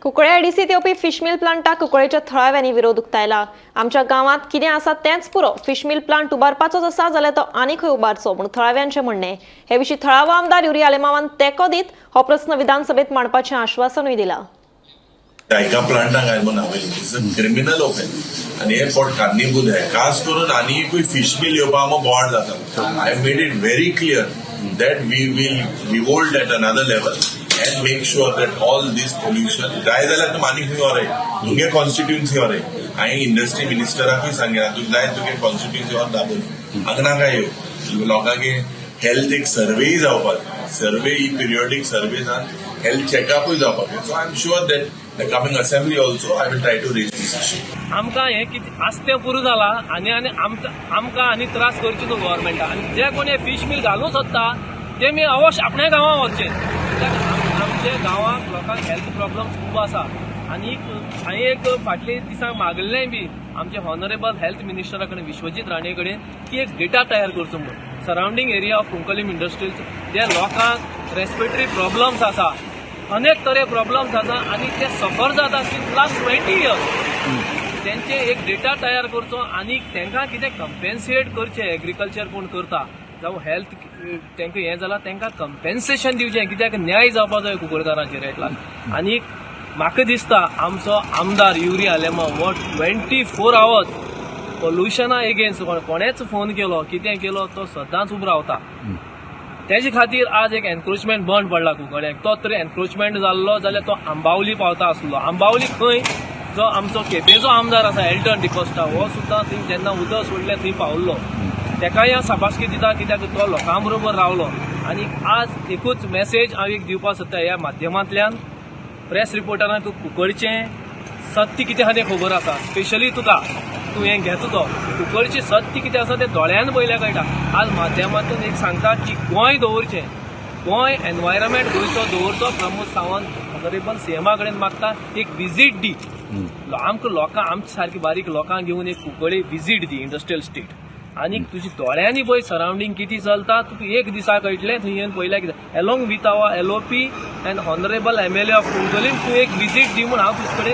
कुंकळे आयडीसीत येवपी फिशमील प्लांटाक कुंकळेच्या थळाव्यांनी विरोध उक्तायला. आमच्या गांवांत कितें आसा तेंच पुरो, फिशमील प्लांट उबारपाचोच आसा जाल्यार तो आनी खंय उबारचो म्हूण थळाव्यांचें म्हणणें. हे विशीं थळावो आमदार युरी आलेमावान तेंको दीत हो प्रस्न विधानसभेत मांडपाचें आश्वासनूय दिलां. एका प्लांटाक आयल म्हणून हांवें, it's a criminal offence आनी हे पोटकान्नी जाय. खास करून आनी एकूय फिश मिल येवपा आमकां बोवाळ जाता. I made it very clear that we will revolt at another level and make sure that all this pollution जाय जाल्यार तूं आनी खंय व्हरय, तुगे कॉन्स्टिट्युन्सी व्हरय. हांवें इंडस्ट्री मिनिस्टराकूय सांगला, तुका जाय तुगे कॉन्स्टिट्युन्सी व्हर, दाबोल, हांगा नाका येव. लोकांक हेल्थ एक सर्वेय जावपाक, सर्वे ही पिरियॉडीक सर्वे जावन हेल्थ चेकअपूय जावपाक. So I am sure that the coming assembly also I will try to raise this issue. आमकां हें कितें आसा तें पुरो जाला आनी आनी आमकां आनी त्रास करचे न्हू गव्हर्मेंटान. आनी जे कोण हे फीश मिल घालूंक सोदता ते मी अवश्य आपल्या गांवां व्हरचे, कित्याक आमच्या गांवांत लोकांक हेल्थ प्रॉब्लम्स खूब आसा. आनी हांवें एक फाटले दिसांक मागल्लें बी आमचे हॉनरेबल हेल्थ मिनिस्टरा कडेन, विश्वजीत राणे कडेन, की एक डेटा तयार करचो म्हूण surrounding area of Cuncolim industrial, जे लोकांक रेस्पिरेटरी प्रॉब्लम्स आसा, अनेक तरे प्रॉब्लम्स आसा आनी ते सफर जाता सिन्स लास्ट 20 इयर्स, तेंचे एक डेटा तयार करचो आनी तांकां कितें कंपेन्सेट करचें. एग्रीकल्चर कोण करता जावं हेल्थ तांकां हें जालां, तांकां कंपेन्सेशन दिवचें, कित्याक न्याय जावपा जाय कुंकळकारांचेर एक लाख. आनी म्हाका दिसता आमचो आमदार युरी आलेमाव हो 24 आवर्स पोल्युशना एगेन्स्ट. कोणेच फोन केलो, कितें केलो, तो सदांच उबो रावता. तेजे खातीर आज एक एनक्रोचमेंट बंद पडला कुंकळ्याक. तो तर एनक्रोचमेंट जाल्लो जाल्यार तो आंबावली पावता आसलो. आंबावली खंय जो आमचो केपेचो आमदार आसा एल्टन डिकोस्टा, हो सुद्दां थंय जेन्ना उदक सोडलें थंय पावल्लो. तेकाय हांव शाबासकी दिता, कित्याक तो लोकां बरोबर रावलो. आनी आज एकूच मेसेज हांव एक दिवपाक सोदता ह्या माध्यमांतल्यान प्रेस रिपोर्टरांक, कुंकळचें सत्य कितें आहा तें खबर आसा. स्पेशली तुका, तूं हें घेता तो कुंकळचें सत्य कितें आसा तें दोळ्यान पळयल्यार कळटा. आज माध्यमांतून एक सांगता की गोंय दवरचें, गोंय एनवायरमेंट गोंयचो दवरचो. प्रमोद सावंत ऑनरेबल सीएमा कडेन मागता, एक विजीट दी आमकां, लोकांक, आमच्या सारकी बारीक लोकांक घेवन एक कुंकळे विजीट दी, इंडस्ट्रियल इस्टेट, आनी तुजी दोळ्यांनी पळय सरावंडींग कितें चलता. तुका एक दिसा कळटलें थंय येवन पळयल्यार कितें. Along with our LOP and honourable MLA of Cuncolim, तूं एक विजीट दी म्हूण हांव तुजे कडेन